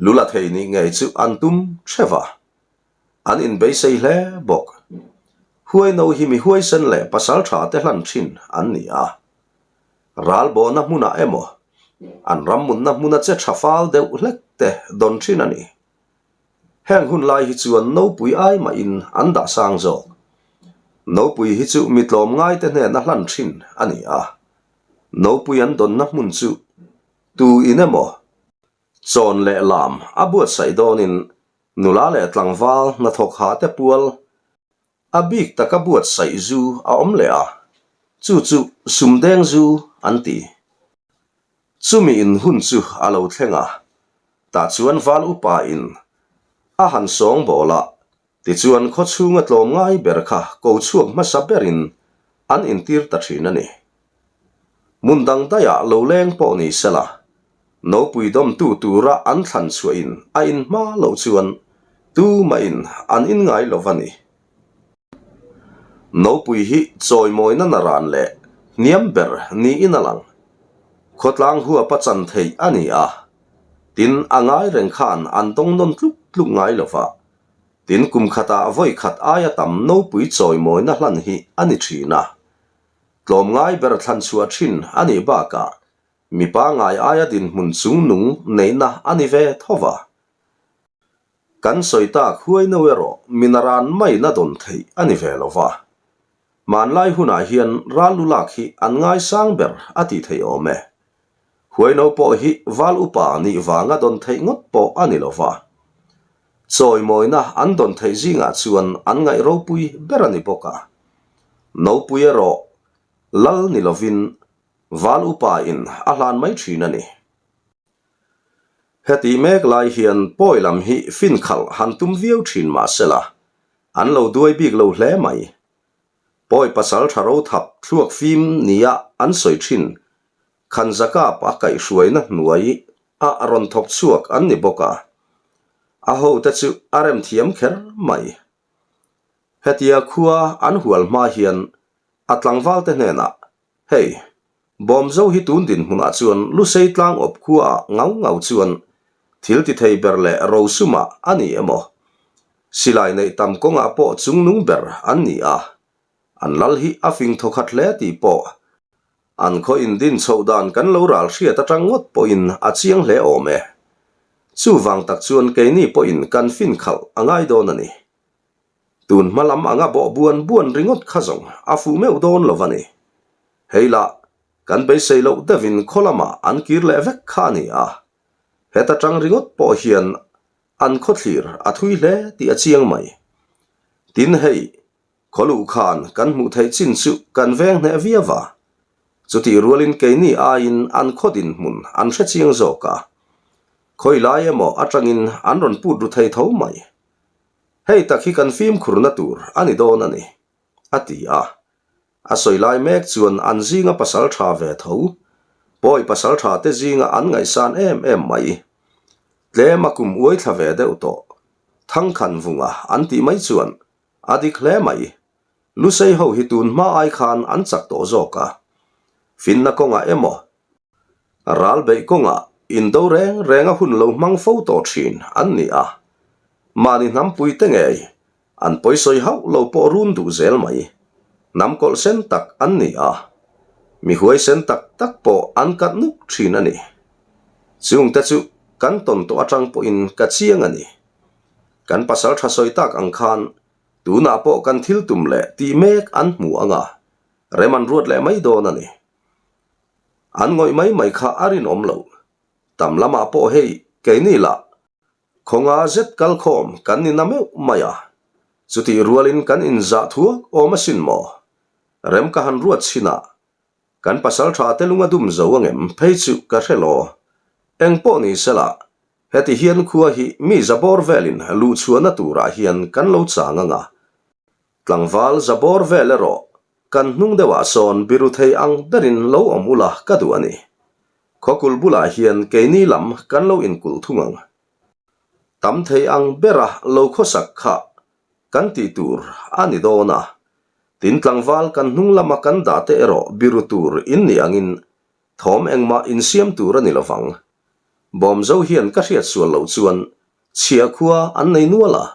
lula thei nih ngei chu an tum theuh a. An inbeisei hle bawk. Huaino hi mi huaisen leh pasal tha te hlan thin an ni a. Ral bawhna hmunah emaw, an ram munna hmuna che tha fal deuh hlek te dawn thin a ni. Heng hun lai hi chuan nopui ai mahin an dah sang zawk. Nopui hi chu mi tlawmngai te hnena hlan thin a ni a. Nopui an dawnna hmun chu tu in emaw, chawn leh lam a buatsaih dawnin Nula leh tlangval hnathawk ha te pual a bik taka buatsaih zu a awm leh a, chu chu sumdeng zu an ti. Chumi in hun chu a lo thleng a, tah chuan val upa in a han sawng bawl a, tichuan khaw chhunga tlawm ngai ber kha ko chhuak hmasa berin an intir ta thin a ni. Hmun dang daihah lo leng pawh ni sela, nopui dawmtu tura an thlan chhuahin a inhma loh chuan tumahin an inngai lo va ni. Nopui hi chawimawina naran leh hniam ber niin a lang. Khawtlang huapa chan theih a ni a, tin a ngai reng khan an dawng nawn tluk tluk ngai lo va, tin kum khatah vawi khat aia tam nopui chawimawina hlan hi a ni thin a. Tlawmngai ber thlan chhuah thin a nih bakah mipa ngai aia dinhmun chungnung neihna a ni ve tho va. Kan sawi tak huai no erawh minaran maina dawn theih a ni ve lo va. Hmanlai hunah hian ral lu lak hi an ngaisang ber a tih theih awm e. Huai no pawh hi val upa nih vanga dawn theih ngawt pawh a ni lo va. Chawimawina an dawn theih zingah chuan an ngaih ropui ber a ni bawk a. Nopui erawh lal ni lovin val upa in a hlan mai thin a ni. Heti mek lai hian pawi lam hi fin khalh han tum viau thin mah sela, an lo duai bik lo hle mai. Pawi pasal tha ro thap thluak fim nia an sawi thin Khanzakap a kaihhruaina hnuai a rawn thawk chhuak an ni bawk a, a hote chu a rem thiam kher mai. Hetia khua an hual hma hian a tlangval te hnenah, Hei, Bawmzo hi tun dinhmunah chuan Lusei tlang awp khuaah ngau ngau chuan thil ti thei ber leh rosumah a ni emaw? Silai neih tam kawngah pawh chungnung ber an ni a, an lal hi a fing thawkhat hle tih pawh an khaw indin chhoh dan kan lo ral hriat atang ngawt pawhin a chiang hle awm e. Chuvang tak chuan keini pawhin kan fin khalh a ngai dawn a ni. Tun hma lam anga bawh buan buan ringawt kha zawng a fuh meuh dawn lo a ni. Hei lah, kan beisei loh deuhin khaw lamah an kir leh vek kha a ni a. Heta tang ringawt pawh hian an khawthlir a thui hle tih a chiang mai. Tin hei, khaw luh khan kan hmuh theih chin chu kan veng hneh viau a. Chutih rualin keini aiin an khaw dinhmun an hre chiang zawk a. Khawi lai emaw atangin an rawn put ru thei tho mai. Hei tak hi kan fimkhurna tur a ni dawn a ni, a ti a. A sawi lai mek chuan an zinga pasal tha ve tho, pawi pasal tha te zinga an ngaihsan em em mai. Tlem a kum uai thla ve deuh tawh, Thangkhan vunga an tih mai chuan a dik hle mai. Lusei ho hi tun hma ai khan an chak tawh zawk a. Finna kawngah emaw Ral beih kawngah indo reng reng a hun lo hmang fo tawh thin an ni a, mahni hnampui te ngei an pawisawi hauh lo pawh run duh zel mai. Hnam kawlh sen tak an ni a, mi huaisen tak tak pawh an kat nuk thin a ni. Chungte chu kan tawn tawh atang pawhin ka chiang a ni. Kan pasal tha sawi tak ang khan tunah pawh kan thil tum leh tih mek an hmu ang a. Rem an ruat leh mai dawn a ni. An ngawih mai mai kha a rinawm lo. Tam lamah pawh hei keini lah khawnga zet kalkhawm kan ni na meuh mai a, chutih rualin kan inzah thuak awm asin maw? Rem ka han ruat chhin a, kan pasal tha te lunga dum zo angem phei chu ka hre law. Engpawh ni sela, heti hian khua hi mi zabawr velin luhchhuahna turah hian kan lo chang ang a, Tlangval zabawr vel erawh kan hnung deuhah sawn biru thei ang berin lo awm ula ka duh a ni. Khawkul bulah hian keini lam kan lo inkulh thung ang. Tam thei ang bera lo khawsak kha kan tih tur a ni dawn a, tin tlangval kan hnung lama kan dah te erawh biru tur in nih angin thawm engmah insiam tur a ni lovang. Bawmzo hian ka hriat sual loh chuan chhia khua an nei nual a,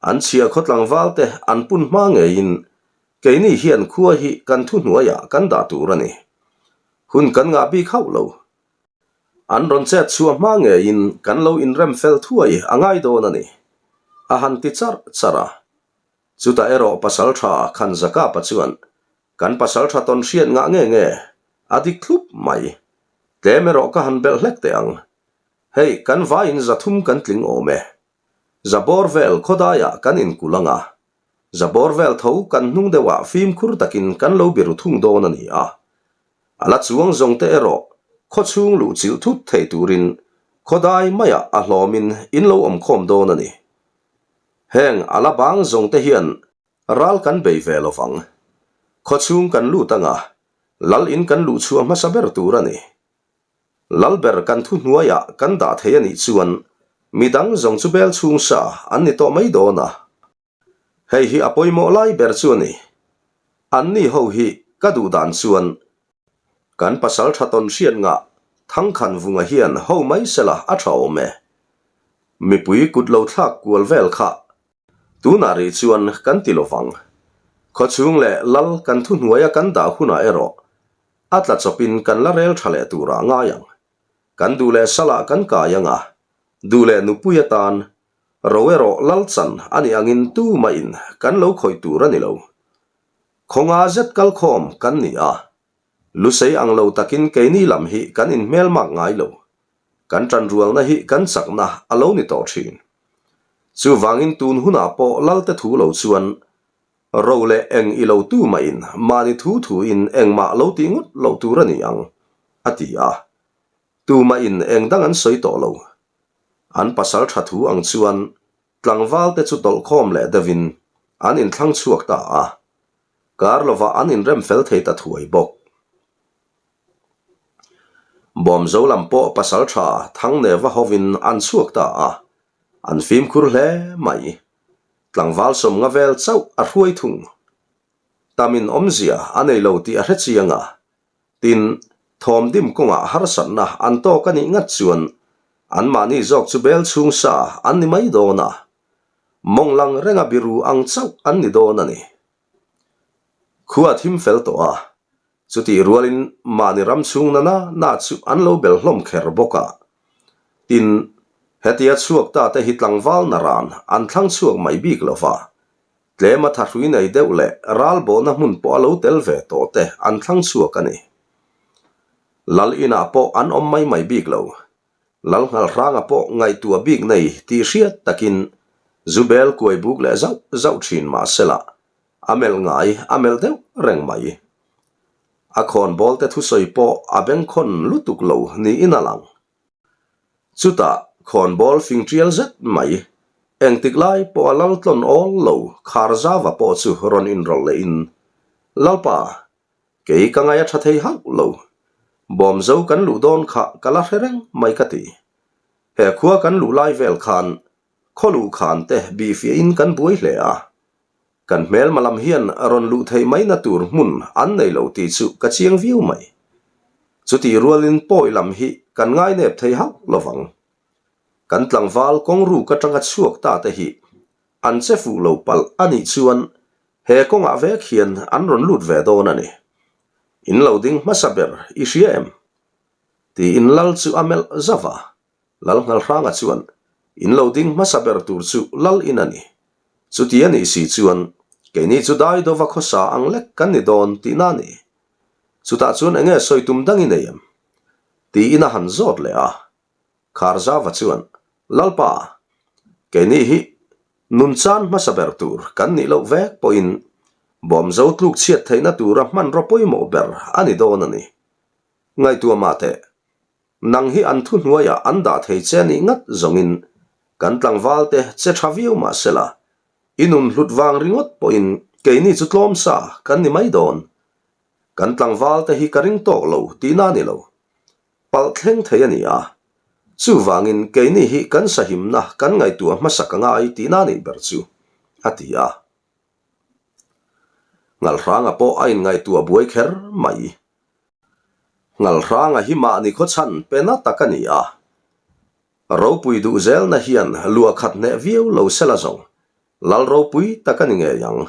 An chhia khaw tlangval te an pun hma ngeiin keini hian khua hi kan thuhnuaiah kan dah tur a ni. Hun kan ngah bik hauh lo. An rawn chet chhuah hma ngeiin kan lo inrem fel thuai a ngai dawn a ni. A han ti charh charh a. Chutah erawh pasal tha Khanzakapa chuan kan pasal tha tawn hriat ngah nge nge a dik thlup mai. Tlem erawh ka han belh hlek teh ang. Hei kan vaiin 300 kan tling awm e. Zabawr vel khawdaiah kan inkulh ang a, zabawr vel tho kan hnung deuhah fimkhur takin kan lo biru thung dawn a ni a. A la chuang zawng te erawh khawchhung luh chilh thut thei turin khawdai maiah a hlawmin in lo awm khawm dawn a ni. Heng a la bang zawng te hian ral kan bei ve lo vang. Khawchhung kan lut ang a, lal in kan luh chhuah hmasa ber tur a ni. Lalber kan thu hnuaiah kan dah thei a nih chuan midang zawng chu bel chhung sa an ni tawh mai dawn a. Hei hi a pawimawh lai ber chu a ni. Anni ho hi ka duh dan chuan kan pasal tha tawn hriat ngah Thangkhan vunga hian ho mai sela a tha awm e. Mipui kut lo thlak kual vel kha tunah rih chuan kan ti lovang. Khawchhung leh lal kan thu hnuaia kan dah hunah erawh A tla chawpin kan la rel tha leh turah ngai ang. Kan duh leh salah kan kai ang a, duh leh nupui atan ro erawh lal chan a nih angin tumahin kan lo khawih tur a ni lo. Khawnga zet kal khawm kan ni a, lusei ang lo takin keini lam hi kan inhmelmak ngai lo. Kan tanrualna hi kan chakna a lo ni tawh thin. Chuvangin tun hunah pawh lalte thu lo chuan Ro leh eng i lo tu mahin mahni thu thuin engmah lo tih ngawt loh tur a ni ang, a ti a. Tumahin eng dang an sawi tawh lo. An pasal tha thu ang chuan tlangval te chu tawlhkhawm leh deuhin an inthlang chhuak ta a. Kar lovah an inrem fel thei ta thuai bawk. Bawmzo lam pawh pasal tha Thangneva hovin an chhuak ta a, an fimkhur hle mai. Tlangval sawmnga vel chauh a hruai thung. Tamin awmzia a nei lo tih a hre chiang a, tin, thawmdim kawngah harsatna an tawk a nih ngat chuan anmahni zawk chu bel chhung sa an ni mai dawn a, mawng lang renga biru ang chauh an ni dawn a ni. Khua a thim fel tawh a, Chutih rualin mahni ram chhung na na na chu an lo bel hlawm kher bawk a. Tin, hetia chhuak ta te hi tlangval na ran an thlang chhuak mai bik lo va, tlema thahrui nei deuh leh ral bawhna hmun pawh a lo tel ve tawh te an thlang chhuak a ni. Lal inah pawh an awm mai mai bik lo. Lal Nghalhranga pawh ngaihtuah bik nei tih hriat takin zu bel kuai buk leh zauh zauh thin mahsela A melh ngai, a melh deuh reng mai. A khawnbawl te thusawi pawh a bengkhawn lutuk lo niin a lang. Chutah khawnbawl fing tial zet mai, engtik lai pawh a lal tlawn awl lo Kharzava pawh chu rawn inrawlh lehin, Lalpa, kei ka ngaih a tha thei hauh lo. Bawmzo kan luh dawn kha ka la hre reng mai ka ti. He khua kan luh lai vel khan khaw luh khan te bihfiahin kan buai hle a. Kan hmelma lam hian rawn luh theih maina tur hmun an nei lo tih chu ka chiang viau mai. Chutih rualin pawi lam hi kan ngainep thei hauh lovang. Kan tlangval kawng ruk atanga chhuak ta te hi an che fuh lo palh a nih chuan he kawngah vek hian an rawn lut ve dawn a ni. In lo ding hmasa ber i hria em? Tiin lal chu a melh zauh a. Lal Nghalhranga chuan, In lo ding hmasa ber tur chu Lal in a ni. Chuti a nih si chuan, Keini chu dai dova khawsa ang lek kan ni dawn tihna a ni. Chutah chuan enge sawi tum dang i nei em? Tiin a han zawt leh a. Kharzava chuan, Lalpa, keini hi nun chan hmasa ber tur kan nih loh vek pawhin bawmzo tluk chhiat theihna tura hmanraw pawimawh ber a ni dawn a ni. Ngaihtuah mah teh, nang hi an thuhnuaiah an dah thei che nih ngat zawngin kan tlangvalte che tha viau mah sela, i nun hlut vang ringawt pawhin keini chu tlawm sa kan ni mai dawn. Kan tlangvalte hi ka ring tawk lo tihna a ni lo. Palh thleng thei a ni a. Chuvangin keini hi kan sahimna kan ngaihtuah hmasak a ngai tihna a nih ber chu, a ti a. Ngalhranga pawh a inngaihtuah buai kher mai. Ngalhranga hi mahni khawchhan pe na tak a ni a. Ropui duh zelna hian luah khat hneh viau lo sela zawng, lal ropui tak a ni ngei ang.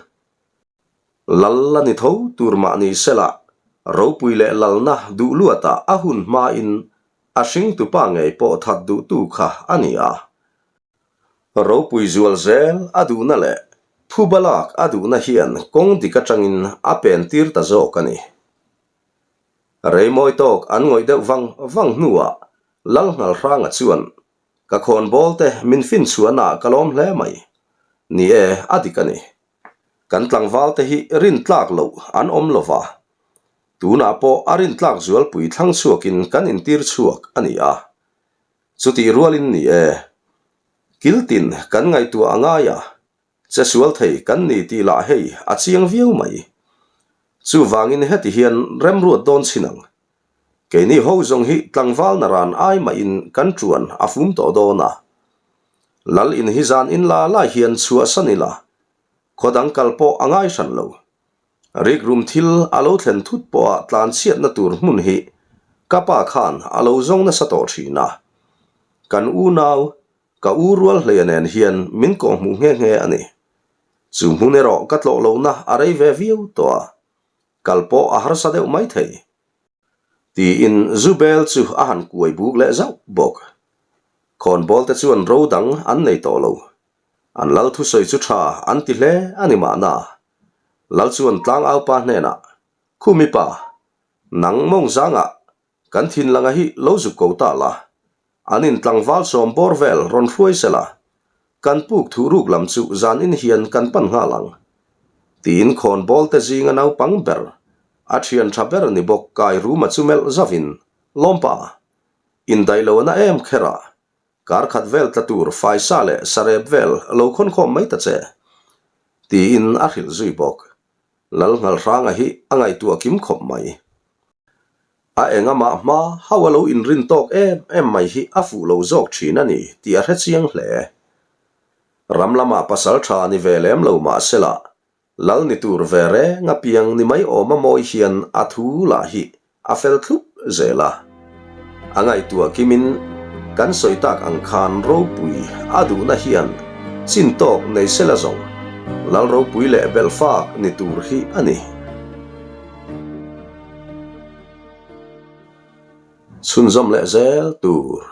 Lal la ni tho tur mahni sela, ropui leh lalna duh luatah a hun hmain a hringtupa ngei pawh that duhtu kha a ni a. Ropui zual zel a duhna leh phuba lak a duhna hian kawng dik atangin a pen tir ta zawk a ni. Rei mawi tawk an ngawih deuh vang vang hnuah Lal Nghalhranga chuan, Ka khawnbawl te min fin chhuahnaah ka lawm hle mai. Ni e, a dik a ni. Kan tlangval te hi rintlak loh an awm lo va, tunah pawh a rintlak zualpui thlang chhuakin kan intir chhuak a ni a. Chutih rualin ni e, kiltin kan ngaihtuah a ngai a, che sual thei kan ni tih lah hei a chiang viau mai. Chuvangin heti hian remruat dawn chin ang. Keini ho zawng hi tlangval na ran ai mahin kan ṭuan a fum tawh dawn a. Lal in hi zan in la lai hian chhuahsan ila, khaw dang kal pawh a ngai hran lo. Rikrum thil a lo thlen thut pawha tlan chhiatna tur hmun hi ka pa khan a lo zawng nasa tawh thin a. Kan unau, ka u rual hleia nen hian min kawhhmuh nghe nghe a ni. Chu hmun erawh ka tlawh lohna a rei ve viau tawh a, kal pawh a harsa deuh mai thei. Tiin Zubel chu a han kuai buk leh zauh bawk. Khawnbawl te chuan ro dang an nei tawh lo. An lal thusawi chu tha an ti hle a ni mahna. Lal chuan tlangaupa hnenah, Khumi pa, nang mawng zangah kan thinlanga hi lo zuk ko ta la, an in tlangval sawm bawr vel rawn hruai se la, kan puk thuh ruk lam chu zan in hian kan pan nghal ang. Tiin khawnbawl te zinga naupang ber, a thian tha ber ni bawk kai ruma chu melh zauhin, Lawmpa, indaih lo ana em kher a, Kar khat vel tla tur faisa leh sarep vel lo khawnkhawm mai ta che, tiin a hrilh zui bawk. Lal Nghalhranga hi a ngaihtuah kim khawp mai. A engamah hma hau a lo inrin tawk em em mai hi a fuh lo zawk thin a ni tih a hre chiang hle. Ram lamah pasal tha ni ve lem lo mahsela Lal ni tur ve reng a piang ni mai awm a mawi hian a thu lah hi a fel thlup zel a. A ngaihtuah kimin kan sawi tak ang khan ropui a duhna hian chin tawk nei sela zawng Lal ropui leh belhfak ni tur hi a ni. Chhunzawm leh zel tur.